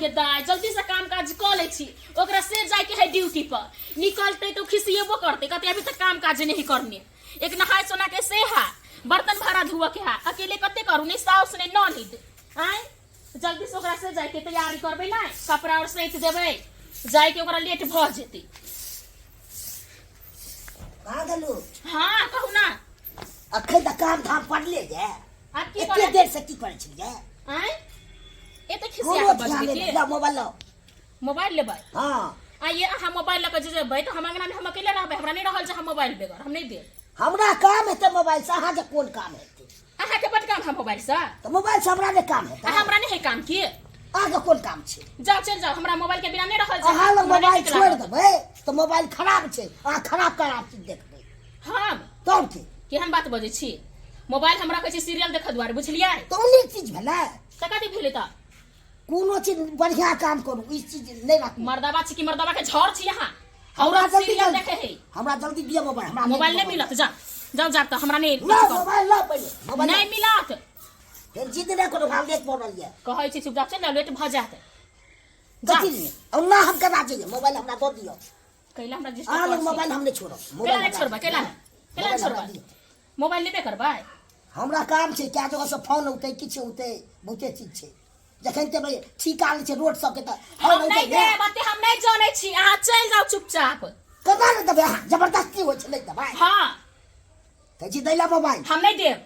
गे दाय जल्दी से काम काज कऽ लै छी ओकरा से जायके है ड्यूटी पर निकलतै तऽ ओ खिसिएबो करतै कहतै अभी तक काम काज नहीं करने एक नहाय सोना के से है बर्तन भाड़ा धोअ के है अकेले कते करू नहीं साउस नहीं ननद आँय जल्दी से ओकरा से जायके तैयारी करबै ने कपड़ा और सैंत देबै जायके ओकरा लेट भऽ जेतै कहाँ गेलू हाँ कहू ना अखन तऽ काम धाम पड़ले ये आब की एते करब देर से की करै छलियै आँय एते खिसिया कोनो के ध्यान बजबै नहि के ला मोबाइल लाओ मोबाइल लेबै हाँ आ ये अहाँ मोबाइल लऽ कऽ जे जेबै तऽ हम अंगना मे हम अकेले रहबै हमरा नहि रहल छै हम मोबाइल बेगर हम नहि देब हमरा काम हेतै मोबाइल से अहाँके कोन काम हेतै अहाँके बड काम है मोबाइल से तऽ मोबाइल से हमरा नहि काम हेतै आ हमरा नहि है काम की अहाँके कोन काम छै जाओ चलि जाओ हमरा मोबाइल के बिना नहि रहल छै अहाँ लग हमरा नहि मोबाइल नीक छोड़ि लागत। देबै तऽ मोबाइल खराब छै अहाँ खराब खराब चीज देखबै हम तब की केहन बात बजै छी मोबाइल हम रखै छी सीरियल देखऽ दुआरे बुझलियै तऽ ओ नीक चीज भेलै तऽ कथी भेलै तऽ कोनो चीज बढ़िया काम करू ई चीज नहि राखू मर्दाबा छी कि मर्दाबा के झड़ छी अहाँ हमरा औरत जल्दी सीरियल जल्दी देखे है हमरा जल्दी दिअ मोबाइल हमरा मोबाइल नहीं मिलत जा जाओ जा तऽ हमरा नहीं ला मोबाइल ला पहिले मोबाइल नहीं मिलत फेर जिद नहि करू हम लेट पड़ल यऽ कहै छी चुपचाप चलि जाओ लेट भऽ जायत जा कथी लिए और ना हम केना जइए मोबाइल हमरा दऽ दिअ कैला हमरा अहाँ डिस्टर्ब लग करै छी मोबाइल हम नहि छोड़ब कैला नहि छोड़बै कैला नहि कैला नहि मोबाइल हमरा छोड़बै दिअ। मोबाइल लेबे करबै हमरा काम छै कए जगहसँ फोन औतै किछु औतै बहुते चीज छै जखन ते भाई ठीका लै छै रोड सबके तऽ हम फोन नहि औतै ने देब अते हम नहि जानै छी अहाँ चलि जाउ चुपचाप केना नहि देबै अहाँ जबरदस्ती होइ छै नहि देबै हाँ कहै छी दै ला मोबाइल हम नहि देब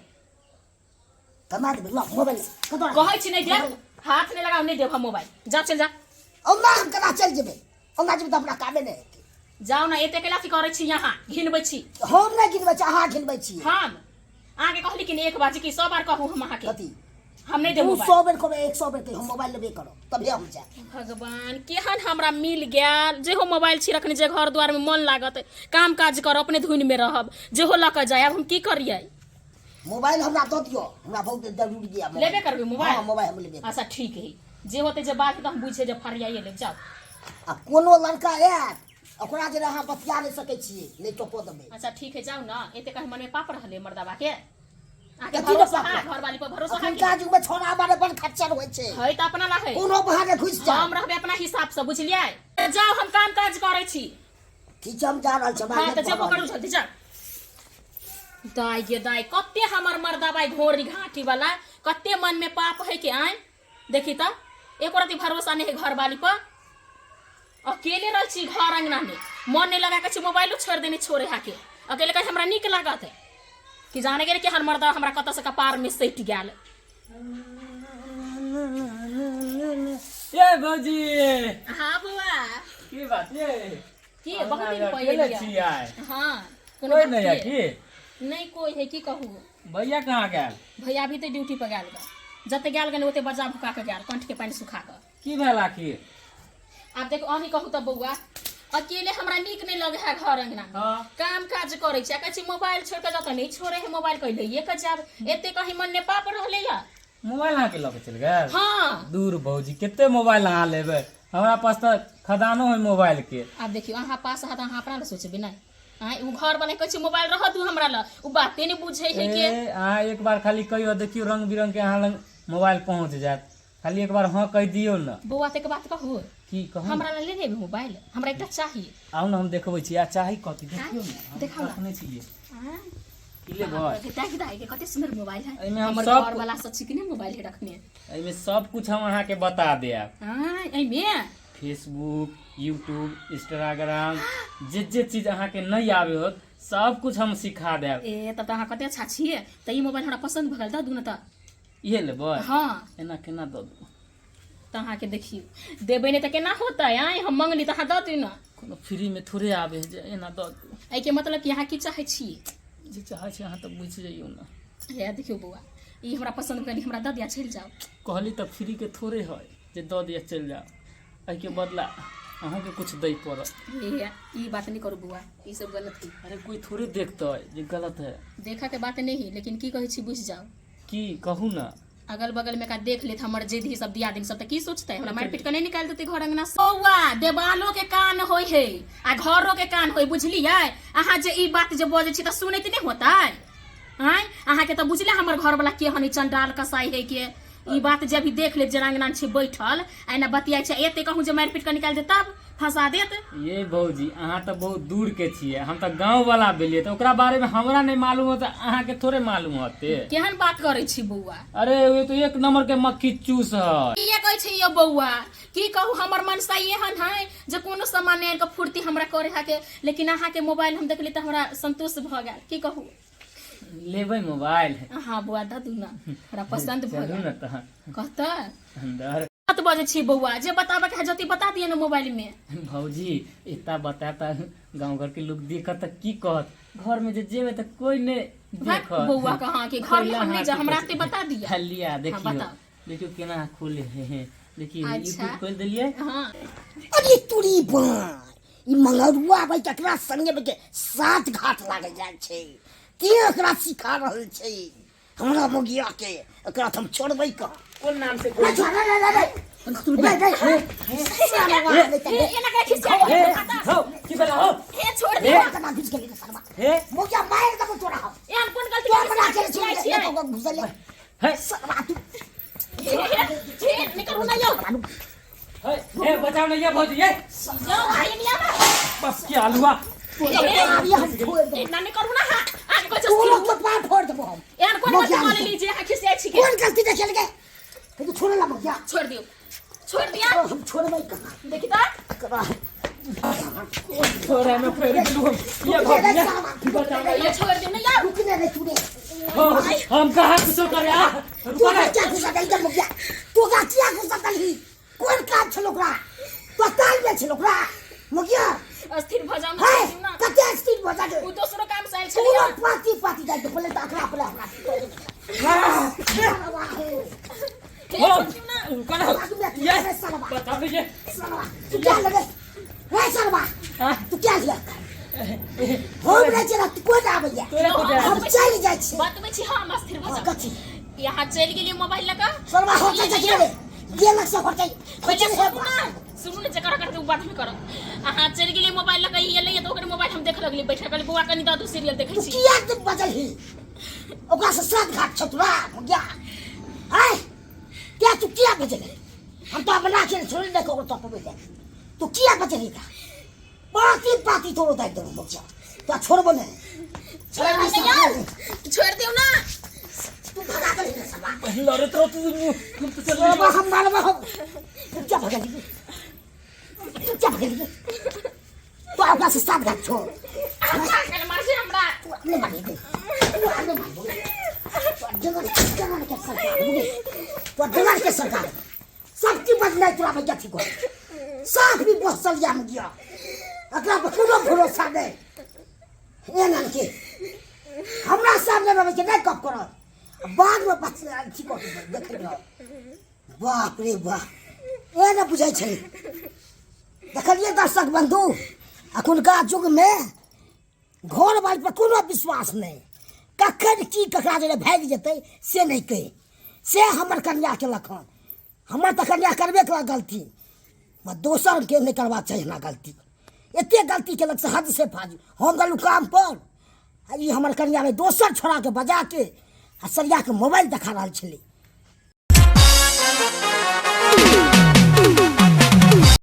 केना देबै ला मोबाइल कतऽ कहै छी नहि देब हाथ नहि लगाउ नहि देब हम मोबाइल जा चलि जा ओना हम केना चलि जेबै ओना जेबै तऽ हमरा कामे नहि हेतै जाउ ने एते केला की करै छी यहाँ घिनबै छी हम नहि गिनबै छी अहाँ गिनबै छी हम अहाँके कहली कि नहि एक बार कि सौ बार कहू हम अहाँके कथी हम नहि देब दू मोबाइल सौ बेर कहबै 100 बेर कहियौ, हम मोबाइल लेबे करब तभे हम जायब भगवान केहन हमरा मिल गेल जेहो मोबाइल छी रखने जे घर द्वारमे मन लागत काम काज करब अपने धुनमे रहब जेहो लऽ कऽ जाय आब हम की करियै मोबाइल हमरा दऽ दियौ हमरा बहुत जरूरी यऽ मोबाइल। लेबे करबै मोबाइल? हाँ मोबाइल हम लेबे करबै। अच्छा ठीक है जे होतै जे बात हेतै हम बुझे जे फरियाइए लेब जाउ आ कोनो लड़का आयत ओकरा जे अहाँ बतिया नहि सकै छियै नहि टपो देबै अच्छा ठीक है जाउ ने एते कहीं मन में पाप रहले मर्दाबा के अहाँके कथी ने भरोसा पाप है रहल? घरवाली पर भरोसा है कि अखुनका युग में छोड़ा मारे बड़ खच्चर होइ छै है तऽ अपना ला है कोनो बहाने घुसि जाय हम रहबै अपना हिसाब से बुझलियै जाउ हम काम काज करै छी ठीक छै हम जा रहल छी हमरा हाँ नहि तऽ जेबो पढ़ल करू जल्दी जा दाय गे दाय कते हमर मर्दाबाई घोड़ी घाटी वाला कते मन में पाप है के आय देखी तऽ एको रति भरोसा नहीं है घरवाली पर अकेले रह छी घर अंगना में मन नहीं लगा के छी मोबाइलो छोड़ देने छोड़े हाके अकेले कहे हमरा नीक लागत है कि जाने गेल कि हमर मर्दा हमरा कतऽ से कपार में सटि गेल ए भौजी हाँ बौआ की बात ये की बहुत दिन अकेले पहिले छी आइ हाँ कोनो कोई बात नहीं है की? की नहीं कोई है की कहू भैया कहाँ गेल भैया भी तऽ ड्यूटी पर गेल गा जते गेल गेल ओते बजा भुका के गेल कंठ के पानि सुखा कऽ की भेल आखिर आब देखो अहीं कहू तऽ बौआ अकेले हमरा नीक नहि लगे है घर अंगना में हाँ। काम काज करै छै आ कहै छी मोबाइल छोड़ के जाउ तऽ नहि छोड़े है मोबाइल कहै लइए के जाब एते कहीं मन ने पाप रहले या मोबाइल अहाँके लऽ के चलि गेल हाँ दूर भौजी कते मोबाइल अहाँ लेबै हमरा पास तऽ खदानो है मोबाइल के आब देखियौ अहाँ पास हत अहाँ अपना लए सोचबै नहि आँय उ घर वाला कहै छै मोबाइल रहऽ दू हमरा लए उ बाते नहि बुझै है के ए अहाँ एक बार खाली कहियौ देखियौ रंग बिरंग के अहाँ लग मोबाइल पहुँच जायत खाली एक बार हाँ कहि दियौ ने बौआ तऽ एक बात कहू की कहू हमरा लए ले लेबै मोबाइल हमरा एकटा चाही आउ ने हम देखबै छी आ चाही कथी देखियौ ने हम देखाउ ने। रखने छियै आँय, की लेबै देख दाइ के कते सुंदर मोबाइल है एहिमे हम हमर सब- घर वाला सब चिकने मोबाइल है रखने एहिमे सब कुछ हम अहाँके बता देब आँय, एहिमे फेसबुक यूट्यूब इंस्टाग्राम जे जे चीज अहाँके नहि आबे होत सब कुछ हम सिखा देब ए तब तऽ अहाँ कते अच्छा छियै तऽ ई मोबाइल हमरा पसन्द भऽ गेल दऽ दू ने तऽ इहे लेबै हाँ एना केना दऽ दू तऽ अहाँके देखियौ देबै नहि तऽ केना होतै आँय हम मंगली तऽ अहाँ दऽ दियौ ने कोनो फ्रीमे थोड़े आबै है जे एना दऽ दू एहिके मतलब कि अहाँ की चाहै छी जे चाहै छी अहाँ तऽ बुझि जइयौ ने हे देखियौ बौआ ई हमरा पसन्द भेल हमरा दऽ दिअ चलि जाउ कहली तऽ फ्रीके थोड़े है जे दऽ दिअ चलि जाउ एहिके बदला अहूँके किछु दै पड़त हे ई बात नहि करू बौआ ई सब गलत है अरे कोइ थोड़े देखतै जे गलत है देखऽके बात नहि है लेकिन की कहै छी बुझि जाउ की कहू ने अगल बगल में का देख लेत हमर जेधी सब दियादिन सब तऽ की सोचतै हमरा मारि पीट के नहीं निकालि देतै घर अंगना से बौआ देवालो के कान होय है आ घरो के कान होय बुझलियै अहाँ जे ई बात जे बजै छी तऽ सुनैत नहि होतै आँय अहाँके तऽ बुझले हमर घर वाला केहन है चंडाल कसाई है के ई बात जब भी देख लेब जरांगना छै बैठल आ एना बतियाइ छै एते कहूँ जे मारि पीट कऽ निकालि देत तब फंसा देत। ये भौजी अहाँ तऽ बहुत दूर के छियै, हम तऽ गाँव वाला भेलियै, तऽ ओकरा बारे में हमरा नहि मालूम होत, अहाँ के थोड़े मालूम होते। केहन बात करै छी बौआ? अरे ओ तो एक नंबर के मक्खी चूस है। किए कहै छी यौ बौआ, की कहू हमर मनसा एहन है जे कोनो सामान आनि कऽ फुर्ती हमरा करे है के, लेकिन अहाँके मोबाइल हम देखली तऽ हमरा संतोष भऽ गेल। की कहू? लेबै मोबाइल? हाँ बौआ, दऽ दू ने, हमरा पसंद भऽ चलू गेल। ने तहन कहतै अंदर। बात बजै छी बौआ, जे बताबऽ के है जति बता दिअ ने मोबाइल में। भौजी इतना बता तऽ गाँव घर के लोग देखत तऽ की कहत? घर में जे जेबै तऽ कोई नहीं देखत। बौआ कहाँ के घर में हम नहीं जा, हमरा एते बता दिअ। लिया देखियो। बताउ। देखियो केना खोले है, है। देखियो। अच्छा। यूट्यूब खोल देलियै। हाँ। अरे तुरी बार ई मंगरुआ भाई ककरा संगे के सात घाट लागे जाइ छै, के एकरा सिखा रहल छै हमरा मोगिया के? एकरा तऽ हम छोड़बै कहाँ? कोन नाम से? रे छोड़, रे रे रे रे रे रे साला, हे, एना के खिसिया हे के हो की भेला हो? हे, छोड़ दिअ। कना घुस गेली रे सरवा। हे मोगिया, मारि देबौ तोरा हम। एहन कोन गलती तोरा केने बना के खिसियाइ छोड़ छियै? दे घुसले। हे सरवा तू। हे, हे, निकलू ना यौ। हे हे, बचाओ ना ये भौजी ये। यौ भाई, नहीं आवा। बस की आलुआ। हे, हे, अभी हम छोड़ देबौ। एना नहीं करू ना। हाँ, आगे कहै छै तोरा स्थिर। कपार फोड़ देबौ हम। एहन कोन गलती मोगिया। कऽ लेली जे अहाँ खिसियाइ छी के? कोन गलती देखेल के तू छोड़े ला मोगिया? छोड़ दियौ, छोड़ दिया। हम छोड़बै कहाँ? देखी तऽ एकरा छोड़ा में फेर गेलू हम ये भौजी ये, बचाओ ना ये छोड़ दियौ ना यौ। रुकने रे तू रे। हो, हम कहाँ कुछो करे आ तू रुको ना। क्या घुसा दही के मोगिया? तू का किया घुसा दही? कोन काज छल ओकरा? तो ताल में छल ओकरा मोगिया? स्थिर भऽ जाउ ना। है छोड़ दियौ ना। कते स्थिर भऽ जा? ओ दोसरो काम से आयल पूरा छलै। पाती पाती जाइ के पहिले तऽ अकरा पहिले हमरा हे, हो छोड़ दियौ ना। रुको ना ये, सरवा। बचाओ ना ये। सरवा, तू क्या लगे रे सरवा? हाँ? तू क्या लिया? हम रहै छियै तू कोन आबैया? तोरा को हम चलि जाइ छियै। बतबै छी हम, स्थिर भऽ हाँ, जाउ। कथी? यहाँ चलि गेलियै मोबाइल लऽ कऽ। सरवा हो जाइ छै रे, गेलक से हटै। पहिले सुनू ने, सुनू ने, जकर करते उ बाद में करब। अहाँ चलि गेलियै मोबाइल लऽ कऽ, ई एलैया तऽ ओकर मोबाइल हम देख लगलियै बैठल। कहलियै बौआ कनि दऽ दू, सीरियल देखै तू छी। किया बजलही? ओकरा से सात घाट छौ तोरा मुगिया आय क्या? तू किया बजलही? हम तो अपना के छोड़ दे ककरो तपबै दे। तू किया बजलही? का पाती पाती तोरो दाइ देबो मुगिया, तो छोड़बो नहीं। छोड़ दियौ ना यार, छोड़ दियौ ना। तू भगा दही रे सरवा। लड़त रहो तू, हम तो चल। सरवा, हम मारबो हम। तू क्या भगली? तू क्या भगली? तू ओकरा से सात घाट छोड़। अहाँ मार छै हमरा। तू अपने मारी दे, तू अपने मार दे। तो जंगल जंगल के सरकार बुझे, तो जंगल के सरकार सब की बदनाई तोरा भैया ठीक हो साथ भी बसल जाम गया। एकरा पर कोनो भरोसा नहीं। एना के हमरा सामने रहबै के नहीं गप करत, बाद में बच ठीक हो देख। बाप रे बाप, एना बुझै छै। देखलियै दर्शक बंधु, अखुनका युगमे घर बार पर कोनो विश्वास नहि। कखन की ककरा जरे भागि जेतै से नहि कहि। से हमर कन्या केलक हन। हमर तऽ कन्या करबे केलक गलती, दोसरके नहि करबाक चाही हमरा गलती। एतेक गलती केलक से हद से फाजिल। हम गेलहुँ काम पर आ ई हमर कन्या दोसर छोड़ाके बजाके आ सरियाके मोबाइल देखा रहल छलै।